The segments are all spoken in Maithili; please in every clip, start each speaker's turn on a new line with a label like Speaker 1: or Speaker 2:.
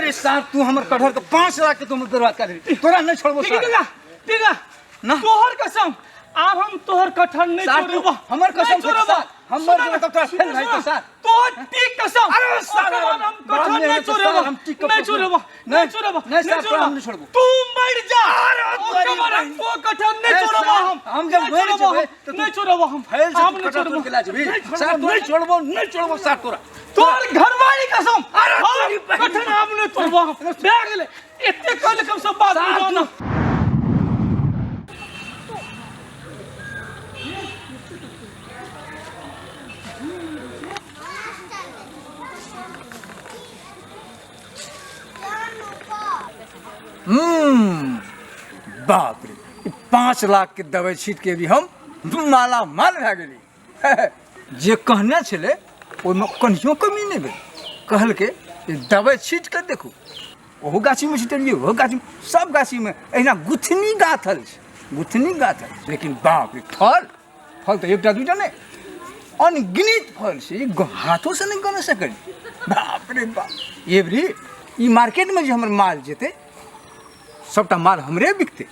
Speaker 1: अरे सार तू हमर कटहर के 5 लाख के तू हमर बर्बाद कर देली, तोरा नहीं छोड़बो
Speaker 2: ठीक
Speaker 1: सार।
Speaker 2: है ठीक है
Speaker 1: ना।
Speaker 2: तोहर कसम आब हम तोहर कटहर नहीं
Speaker 1: सार,
Speaker 2: छोड़बो।
Speaker 1: हमर कसम
Speaker 2: नहीं छोड़बो।
Speaker 1: सार, हम मर
Speaker 2: सुना
Speaker 1: जेबो तब तोरा फेल भाई तो सार।
Speaker 2: तोहर टीक कसम।
Speaker 1: अरे सार,
Speaker 2: ओकर बाद हम
Speaker 1: बड़ा
Speaker 2: कटहर नहीं
Speaker 1: मेहनत से सार,
Speaker 2: छोड़बो।
Speaker 1: हम टीक के
Speaker 2: नहीं
Speaker 1: पकड़बो।
Speaker 2: छोड़बो,
Speaker 1: नहीं,
Speaker 2: नहीं छोड़बो,
Speaker 1: नहीं सार,
Speaker 2: नहीं
Speaker 1: तोरा हम नहीं छोड़बो।
Speaker 2: तू मर जा।
Speaker 1: अरे
Speaker 2: ओकर
Speaker 1: तोरी
Speaker 2: बाद हम
Speaker 1: बहिन।
Speaker 2: तोहर कटहर नहीं
Speaker 1: ए
Speaker 2: छोड़बो
Speaker 1: सार,
Speaker 2: हम।
Speaker 1: हम जब
Speaker 2: नहीं
Speaker 1: मर
Speaker 2: छोड़बो
Speaker 1: जेबै
Speaker 2: हम,
Speaker 1: तो तू
Speaker 2: नहीं छोड़बो हम।
Speaker 1: फैल से
Speaker 2: हम
Speaker 1: तू
Speaker 2: नहीं
Speaker 1: कटहर
Speaker 2: छोड़बो।
Speaker 1: तोड़ के ला जेबी।
Speaker 2: नहीं छोड़बो,
Speaker 1: सार, नहीं छोड़बो, नहीं छोड़बो सार तोरा।
Speaker 2: तोहर घरवाली कसम।
Speaker 1: अरे
Speaker 2: हम
Speaker 1: तोरी बहिन।
Speaker 2: कटहर हम नहीं तोड़बो हम। भए गेलै। एते कहले कम से बात
Speaker 1: सार,
Speaker 2: बुझाना।
Speaker 1: बाप रे, ई 5 लाख के दवाई छीट के भी हम माला माल भए गेली। जे कहने छलै ओहिमे कनियो कमी नहि भेल। कहलकै जे दवाई छीट के देखू, ओहो गाछीमे छिटलियै, ओहो गाछीमे, सब गाछीमे एहिना गुथनी गाथल छै, गुथनी गाथल। लेकिन बाप रे, फल फल तऽ एकटा दूटा नहि, अनगिनत फल छै, हाथोसँ नहि गनि सकै। बाप रे बाप, एबरी ई मार्केटमे जे हमर माल जेतै सबटा माल हमरे बिकतै।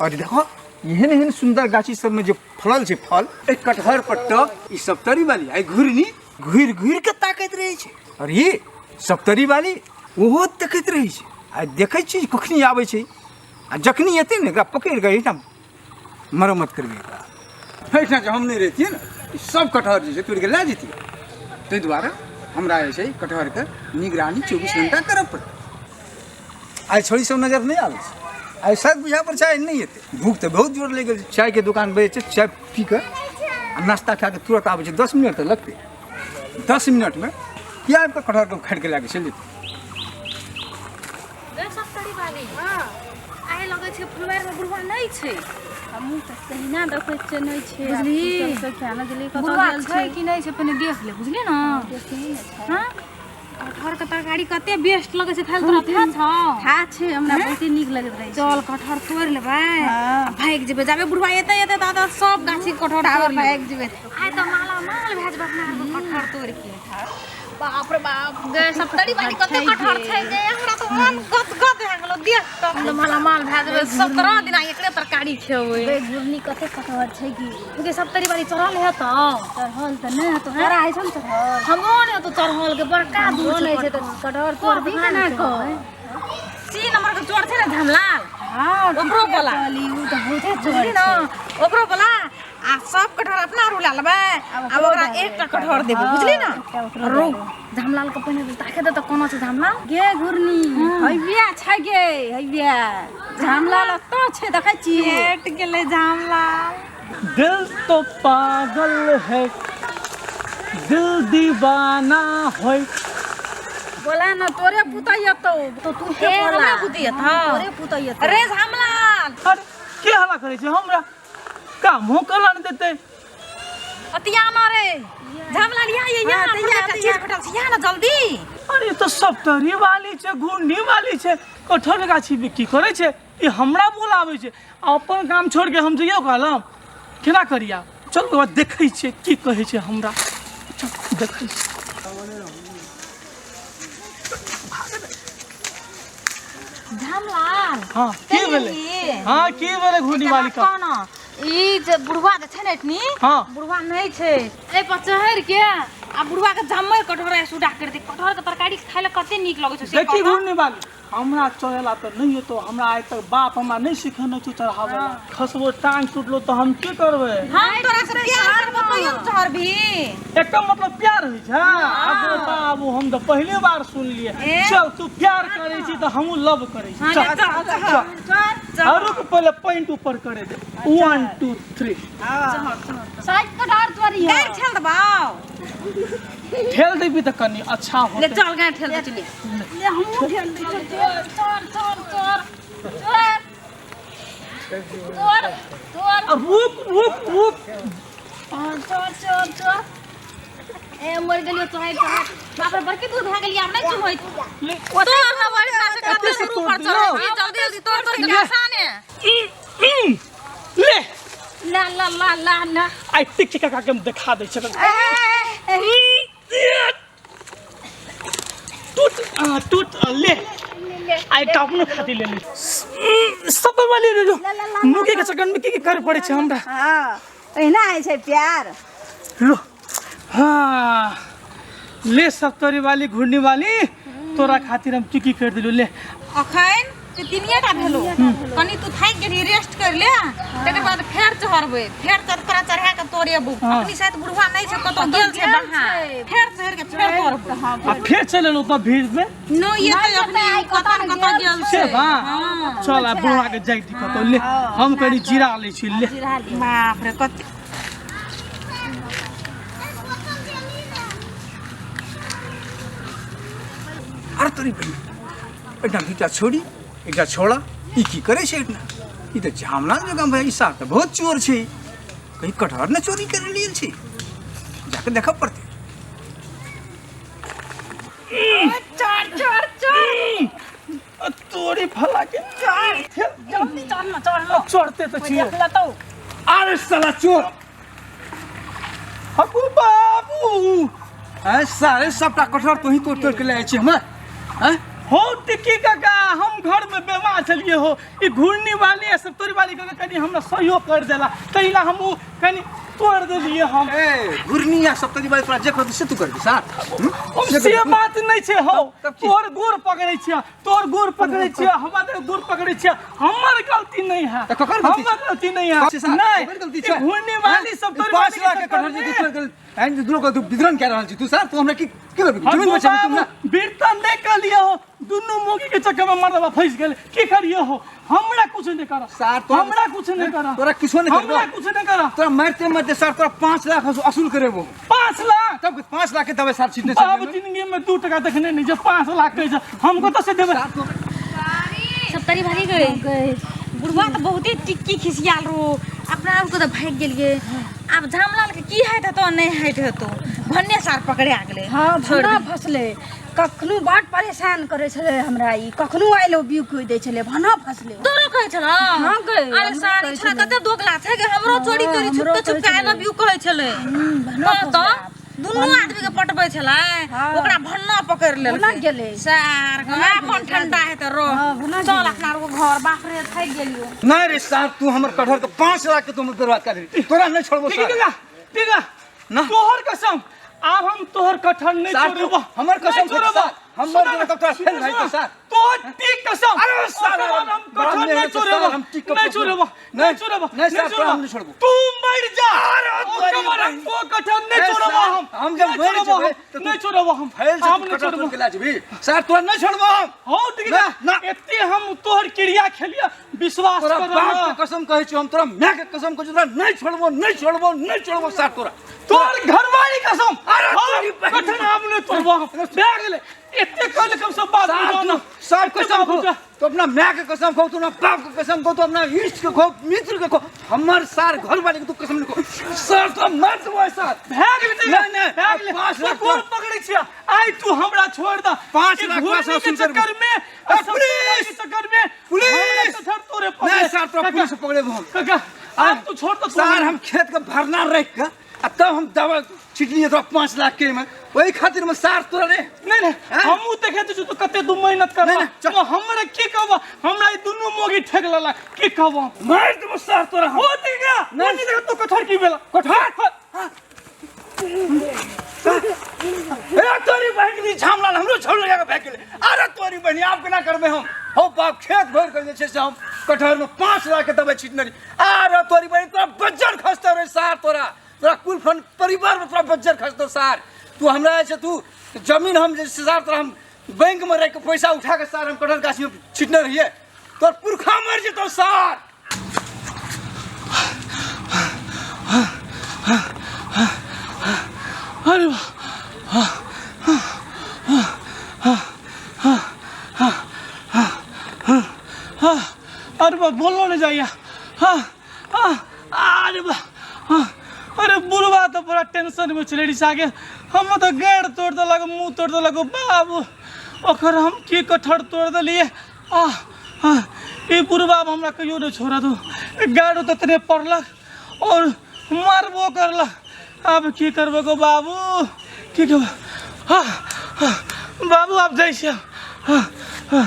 Speaker 1: और देखो एहन एहन सुन्दर गाछी सबमे जे फलल छै फल, एहि कटहर पर टप, ई सप्तरी वाली आई घुरनी घुरि घुरि के ताकैत रहै छै, और ई सप्तरी वाली ओहो देखैत रहै छै। आ देखै छी कखनी आबै छै, आ जखनी एतै ने एकरा पकड़ि कऽ एहिठाम मरम्मत करबै एकरा। एहिठाम जे हम नहि रहितियै ने, ई सब कटहर जे छै तोड़ि कऽ लए जैतियै। ताहि दुआरे हमरा जे छै कटहरके निगरानी 24 घंटा करऽ पड़तै। आइ छोड़ी सब नजर नहि आबै छै, आइ शायद बुझा पर चाय नहि एतै। भूख तऽ बहुत जोर लागि गेल छै। चायके दोकान बजै छै, चाय पी कऽ आ नाश्ता खा कऽ तुरंत आबै छै। 10 मिनट तऽ लगतै, 10 मिनटमे किया आबि कऽ कटहरके उखाड़ि कऽ लए कऽ चलि जेतै।
Speaker 3: गै सप्तरी वाली, आइ लगै छै फुलवारीमे बुढ़वा नहि छै।
Speaker 4: हमहूँ तऽ तहिना देखै छियै, नहि छै।
Speaker 3: बुझली?
Speaker 4: सब किया ने गेलै, कतऽ
Speaker 3: बुढ़वा
Speaker 4: गेल
Speaker 3: छै कि नहि छै पहिने देख ले, बुझली ने? हँ, कटहर के तरकारी कते बेस्ट लगै छै खाय तोरा था छौ?
Speaker 4: था छै, हमरा बहुते नीक लगैत रहै छै।
Speaker 3: चल कटहर तोड़ि लेबै
Speaker 4: हँ।
Speaker 3: आ भागि जेबै। जाबे बुढ़वा एतै एतै ता सब गाछी के कटहर
Speaker 4: ताबे
Speaker 3: तोड़ि लेबै।
Speaker 4: भागि जेबै।
Speaker 3: आइ तऽ माला माल भए जेबै अपना आरके कटहर तोड़ि के। बाप रे बाप, गे सप्तरी वाली कते कटहर छै गे, हमरा तऽ मन गद गद भए गेलो देख कऽ। हम तऽ माला माल भए जेबै, 17 दिन आइ एकरे तरकारी खेबै।
Speaker 4: गे घुरनी, कते कटहर छै की?
Speaker 3: गे सप्तरी वाली, चढ़ल हेतौ?
Speaker 4: चढ़ल तऽ नहि हेतौ, तोरा होइ छौ ने चढ़ल?
Speaker 3: हमरो नहि हेतौ चढ़ल गे, बड़का दूर
Speaker 4: हमरो
Speaker 3: छै।
Speaker 4: नहि छै तऽ कटहर तोड़बी केना कऽ?
Speaker 3: सी नंबर के चोर छै ने झमलाल,
Speaker 4: हँ,
Speaker 3: ओकरो
Speaker 4: ठीके
Speaker 3: बोला।
Speaker 4: कहली, उ तऽ बहुते चोर
Speaker 3: बुझली ने?
Speaker 4: छै।
Speaker 3: ओकरो बोला आ सब कटहर अपना रू लए लेबै आ ओकरा एकटा कटहर देबै, बुझली ने?
Speaker 4: एकटा ओकरो
Speaker 3: रुक, झमलाल के पहिने ताके दे तऽ कोना छै झमलाल।
Speaker 4: गे घुरनी, हैबिया छै गे, हैबिया झामलाल ओतऽ छै, देखै छी?
Speaker 3: भेट गेलै झमलाल।
Speaker 2: दिल तो पागल है, दिल दीवाना है।
Speaker 4: बोला न, तोरे पुतै एतौ तो तू
Speaker 3: ए,
Speaker 4: बोला।
Speaker 3: हमरा पुतै एतौ?
Speaker 4: तोरे पुतै एतौ।
Speaker 3: रे झमलाल।
Speaker 2: अरे के हल्ला करै छै? हमरा कामो करला नहि देतै।
Speaker 3: अतिया न रे झमलाल, या या या
Speaker 4: हाँ, तऽ या,
Speaker 3: एकटा
Speaker 4: तऽ
Speaker 3: चीज
Speaker 4: या।
Speaker 3: भेटल छै, या न जल्दी।
Speaker 2: अरे ई तऽ सप्तरी वाली छै, घुन्नी वाली छै, कटहर के गाछी में की करै छै? ई हमरा बोलाबै छै आ अपन काम छोड़ि के हम जइयौ कहलम? केना करिया? चल ओकरा देखै छियै की कहै छै हमरा। चल देखै छियै।
Speaker 3: झमलाल।
Speaker 2: हँ, की भेलै? हँ, की भेलै घुन्नी वाली का?
Speaker 3: कह न, ई जे बुढ़वा जे छै ने एखनी,
Speaker 2: हँ।
Speaker 3: बुढ़वा नहि छै, एहि पर चढ़ि के आ बुढ़वा के जम्मर कटहर सुडा कर दे। कटहर के तरकारी खाय ले कते नीक लगै छै से।
Speaker 2: देखी
Speaker 3: कह न।
Speaker 2: घुन्नी वाली, हमरा चढ़ेला तऽ नहि एतौ। हमरा आइ तक बाप हमरा नहि सिखेने छौ चढ़ाबै ला। खसबो, टांग टूटलो तऽ हम की करबै?
Speaker 3: हम तोरा से प्यार करबो तैयो न चढ़बही?
Speaker 2: एकर मतलब प्यार होइ छै? आबो बाबू, हम तऽ पहिले बार सुनलियै।
Speaker 3: ए?
Speaker 2: चल, तू प्यार करै छी तऽ हमहूँ लव करै छी।
Speaker 3: हाँ,
Speaker 2: चल।
Speaker 3: चल, चल, चल।
Speaker 2: आ रुक, पहिले पैंट ऊपर करे दे। 1 2 3।
Speaker 4: साइड कटहर तोरी
Speaker 3: गारि ठेल देबाउ।
Speaker 2: ठेल देबी तऽ कनि अच्छा
Speaker 3: ले
Speaker 2: होतै।
Speaker 3: चल, गारि ठेल दे, चली।
Speaker 4: ले, हमहूँ ठेल दै छियौ। चल चल चल चल चल चल।
Speaker 2: आ रुक रुक रुक।
Speaker 4: हाँ, चल चल चल।
Speaker 3: ए, मर गेलियो चढ़ाइ चढ़ाइ। बाप रे, बड़की दूर भए गेलियै, आब नहि चुमैत।
Speaker 2: ले।
Speaker 3: तो हमर सास
Speaker 2: एते
Speaker 3: कते
Speaker 2: से
Speaker 3: दूर
Speaker 2: तोड़
Speaker 3: ऊपर
Speaker 2: दियौ।
Speaker 3: चढ़ै छी। जल्दी जल्दी तोड़ तोड़ के आसान है।
Speaker 2: ले।
Speaker 4: ला ला ला ला ला।
Speaker 2: आइ टिक काका के हम देखा दै छियै। टूट आ, टूट आ, ले। आ एकटा अपनो खातिर ले ले सब वाली ले लो मुके के चक्कर में की की करे पड़े छै हमरा।
Speaker 4: हँ, एहिना होइ छै प्यार।
Speaker 2: लो, हाँ ले, सप्तरी वाली घुर्नी वाली, तोरा खातिर हम की की कर दिलु ले।
Speaker 3: अखन ते तीनिए टा भेलो, कनी तू थाकि गेलही, रेस्ट कर ले, तकर बाद फेर चढ़बै, फेर चढ़ तोरा चढ़ा के तोड़ेबू।
Speaker 2: हाँ।
Speaker 3: अखनी शायद बुढ़वा नहि छै, कतौ गेल छै बाहर, फेर चढ़ के फेर तोड़बू।
Speaker 2: आ फेर चल एलहुँ तऽ भीड़ में
Speaker 3: नो ये तऽ अखनी कतौ न कतौ गेल
Speaker 2: से
Speaker 3: छै।
Speaker 2: बा चल, आ बुढ़वा के जाय दी कतौ, ले हम कनी जीरा लै छी ले।
Speaker 3: बाप रे, कते
Speaker 1: अरे तोरी बहिन, एकटा दूटा छोड़ी एकटा छोड़ा, ई की करै छै एहिठिना? ई तऽ झामलाल जकाँ भाई, ई सार तऽ बहुत चोर छै, कहीं कटहर ने चोरी करि लेल छै, जाके देखऽ पड़तै।
Speaker 3: चढ़ चढ़ चढ़।
Speaker 2: तोरी फला के
Speaker 3: जल्दी चढ़ न, चढ़ न।
Speaker 2: चढ़ते तऽ छियै।
Speaker 3: देख लेतौ।
Speaker 1: अरे साला चोर!
Speaker 2: हकू बाबू।
Speaker 1: अरे सारे सबटा कटहर तोही तोड़ तोड़ के ले आइ छी हमर, आँय?
Speaker 2: हो टिकी काका, हम घर में बीमार छलिए हो, ई घुर्नी वाली आ सप्तरी वाली के कनी हमरा सहयोग कर देला, तहिला हम उ कनी तोड़ देलिए हम।
Speaker 1: ए घुर्नी आ सप्तरी वाली तोरा जे कहतौ से तू करबी सार?
Speaker 2: हम से बात नहीं छै हो।
Speaker 1: तब की?
Speaker 2: तोहर गोर पकड़ै छियै, तोहर गोर पकड़ै छियै, हमर गोर पकड़ै छियै, हमर गलती नहीं है।
Speaker 1: तऽ ककर गलती छै?
Speaker 2: हमर गलती नहीं है।
Speaker 1: छै सार,
Speaker 2: नहीं,
Speaker 1: ककर गलती
Speaker 2: ई
Speaker 1: छै?
Speaker 2: घुर्नी वाली सप्तरी
Speaker 1: 5
Speaker 2: वाली
Speaker 1: लाख के कटहर जे तू तोड़ के आइन दुनू के तू वितरण कए रहल छी तू सार, तू हमरा की की करबी?
Speaker 2: हम
Speaker 1: जमीन बेचबी तू ना?
Speaker 2: बीरतन नहीं कर लिया हो, दुनू मोगी के चक्कर में मर्दवा फंस गेल, की करिए हो? हमरा कुछ नहीं करा
Speaker 1: सार, तोरा-
Speaker 2: हमरा कुछ नहीं करा।
Speaker 1: तोरा किछो नहीं करबो।
Speaker 2: हमरा कुछ नहीं करा।
Speaker 1: तोरा मारते मारते सार तोरा 5 लाख असूल करेबो।
Speaker 2: 5 लाख?
Speaker 1: तब 5 लाख के दबै सार छीटने
Speaker 2: बाप
Speaker 1: छलियै।
Speaker 2: जिंदगी में 2 टका देखने नहीं, जब 5 लाख कहै छै हम कतऽ से देबै?
Speaker 1: सार, तू-
Speaker 3: सप्तरी भागी गए, बुढ़वा तऽ बहुते टिक्की खिसियाल रहो, अपना आरके तऽ भागि गेलियै। आब झामलाल के की होइत हेतौ, नहि होइत हेतौ, भन्ने सार पकड़ा गेलै।
Speaker 4: हँ,
Speaker 3: छोड़ि
Speaker 4: भना
Speaker 3: दे।
Speaker 4: फसलै, कखनो बड परेशान करै छलै हमरा ई, कखनो आइलो बिक दै छलै, भना फसलै।
Speaker 3: तोरो कहै छलौ?
Speaker 4: हँ गै,
Speaker 3: अरे
Speaker 4: हमरो
Speaker 3: सारी
Speaker 4: कहै
Speaker 3: छोरा
Speaker 4: छलै।
Speaker 3: कते दोगला छै गे, हमरो चोरी चोरी
Speaker 4: हमरो
Speaker 3: छुपके
Speaker 4: कहै
Speaker 3: छुपके I
Speaker 4: छलै।
Speaker 3: लव you कहै छलै।
Speaker 4: भना
Speaker 3: हँ तऽ
Speaker 4: फसलै।
Speaker 3: दुनू आदमी के पटबै छलै।
Speaker 4: हँ।
Speaker 3: ओकरा भन्ना पकड़ि
Speaker 4: भना
Speaker 3: लेलकै।
Speaker 4: गेलै।
Speaker 3: सार
Speaker 4: भना
Speaker 3: आब मन
Speaker 4: गेलै,
Speaker 3: ठंडा हेतै रह।
Speaker 4: हँ, भना
Speaker 3: चल
Speaker 4: गेलै।
Speaker 3: अपना आरके घर, बाप रे थाकि गेलियो।
Speaker 1: नहीं रे सार, तू हमर कटहर के 5 लाख के तू हमर बर्बाद कर देली, तोरा नहीं छोड़बो
Speaker 2: ठीक
Speaker 1: सार।
Speaker 2: है ठीक है
Speaker 1: ना।
Speaker 2: तोहर कसम, आब हम तोहर कटहर नहीं
Speaker 1: सार, तू
Speaker 2: छोड़बो।
Speaker 1: हमर कसम
Speaker 2: नहीं
Speaker 1: खा
Speaker 2: छोड़बो।
Speaker 1: सार, हम मर
Speaker 2: सुना
Speaker 1: जेबै तब तोरा
Speaker 2: सुना,
Speaker 1: फेर भाई
Speaker 2: सुना।
Speaker 1: सार।
Speaker 2: तोहर टीक कसम।
Speaker 1: अरे सार,
Speaker 2: ओकर बाद हम
Speaker 1: बाप
Speaker 2: कटहर
Speaker 1: रे,
Speaker 2: नहीं
Speaker 1: तो सार,
Speaker 2: छोड़बो।
Speaker 1: हम टीक के
Speaker 2: नहीं
Speaker 1: पकड़बो।
Speaker 2: छोड़बो,
Speaker 1: नहीं,
Speaker 2: नहीं छोड़बो,
Speaker 1: नहीं सार,
Speaker 2: नहीं
Speaker 1: तोरा हम नहीं छोड़बो।
Speaker 2: तू मर जा।
Speaker 1: अरे,
Speaker 2: ओकर
Speaker 1: तोरी
Speaker 2: बाद हम
Speaker 1: बहिन।
Speaker 2: तोहर कटहर नहीं
Speaker 1: ए,
Speaker 2: छोड़बो
Speaker 1: सार,
Speaker 2: हम।
Speaker 1: हम जब
Speaker 2: नहीं
Speaker 1: मर
Speaker 2: छोड़बो
Speaker 1: जेबै,
Speaker 2: हम,
Speaker 1: तऽ तू
Speaker 2: नहीं छोड़बो हम।
Speaker 1: फैल से
Speaker 2: हम
Speaker 1: तू
Speaker 2: नहीं
Speaker 1: कटहर तोड़
Speaker 2: छोड़बो।
Speaker 1: के ला जेबी सार, तोरा नहीं छोड़बो हम।
Speaker 2: हौ ठीक
Speaker 1: ना,
Speaker 2: है
Speaker 1: ना।
Speaker 2: एते हम तोहर क्रिया खेलिया विश्वास
Speaker 1: तोरा
Speaker 2: कर
Speaker 1: बाप के कसम कहै छियौ हम, तोरा my के कसम कहै छियौ, तोरा नहीं छोड़बो, नहीं छोड़बो, नहीं छोड़बो सार तोरा।
Speaker 2: तोहर घरवाली कसम।
Speaker 1: अरे,
Speaker 2: हम
Speaker 1: तोरी बहिन।
Speaker 2: कटहर आम नहीं तोड़बो हम। भए गेलै, एते कहले कम से बात
Speaker 1: सार,
Speaker 2: बुझाउ ना।
Speaker 1: तू सब
Speaker 2: एते
Speaker 1: कसम
Speaker 2: बात
Speaker 1: खो,
Speaker 2: बुझा।
Speaker 1: तो अपना my के कसम खो, तू अपना बाप के कसम खो, तू अपना इष्ट के खो, मित्र के खो, हमर सार घर वाले के तू कसम नहीं खो सार, तोरा मार देबो सार।
Speaker 2: भए गेलै तऽ
Speaker 1: नहीं, नहीं,
Speaker 2: भए गेलै।
Speaker 1: 5 लाख
Speaker 2: तू कोन पकड़ै छियै? आइ तू हमरा छोड़ द।
Speaker 1: 5
Speaker 2: ई
Speaker 1: लाख
Speaker 2: घुरनी
Speaker 1: पैसा
Speaker 2: के
Speaker 1: वसूल करबो।
Speaker 2: चक्कर में,
Speaker 1: ए,
Speaker 2: आ सब
Speaker 1: पुलिस!
Speaker 2: के चक्कर में,
Speaker 1: पुलिस!
Speaker 2: हमरा कटहर तोरे पकड़े।
Speaker 1: नहीं सार, तोरा
Speaker 2: काका,
Speaker 1: पुलिस से पकड़ेबो हम।
Speaker 2: काका, आब तू छोड़ द।
Speaker 1: सार, हम खेत के भरना रख के आ तब हम दवा छिटलिए तोरा 5 लाख के में, ओहि खातिर में सार तोरा रे।
Speaker 2: नहीं नहीं,
Speaker 1: हैं?
Speaker 2: हमहूँ देखैत छी तू कते तू मेहनत करबा।
Speaker 1: नहीं, नहीं, चल।
Speaker 2: तो हमरा की कहब, हमरा ई दुनू मोगी ठेक लेलक, की कहब हम?
Speaker 1: मार देबो सार तोरा हम।
Speaker 2: हो ठीक है,
Speaker 1: नहीं।
Speaker 2: नहीं देख तू कटहर की भेला?
Speaker 1: कटहर? ए तोरी बहिन झामलाल हमरो छोड़ लगा के भागि गेलै। अरे तोरी बहिन, आब केना करबै हम? हौ बाप, खेत भरि के जे छै से हम कटहर में 5 लाख के दवाई छिटने रही। अरे तोरी बहिन, तोरा बज्जर खसतौ रे सार, तोरा तोरा कुल फन परिवार में तोरा बज्जर खसतौ सार। तू हमरा जे छै तू जमीन हम जे छै सार तोरा हम बैंक में रखि के पैसा उठा के सार हम कटहर गाछी में छिटने रहियै, तोर पुरखा मरि जेतौ सार।
Speaker 2: अरे वाह, अरे बा, बोलो नहीं जाइए। हाँ हाँ, अरे बा, हाँ, अरे बुढ़वा तो बड़ा टेंशन में चले रिसा के, हम तो गैर तोड़ देलक, मुँह तोड़ देलक बाबू, ओकर हम की कटहर तोड़ देलिए। आ हाँ, ई बुढ़वा हमरा कहियो नहीं छोड़ा दू, गाड़ो तो तने पड़लक और मारबो करलक, आब की करबै गो बाबू, की करबै? हाँ हाँ बाबू, आब जाइ छियै। हाँ हाँ।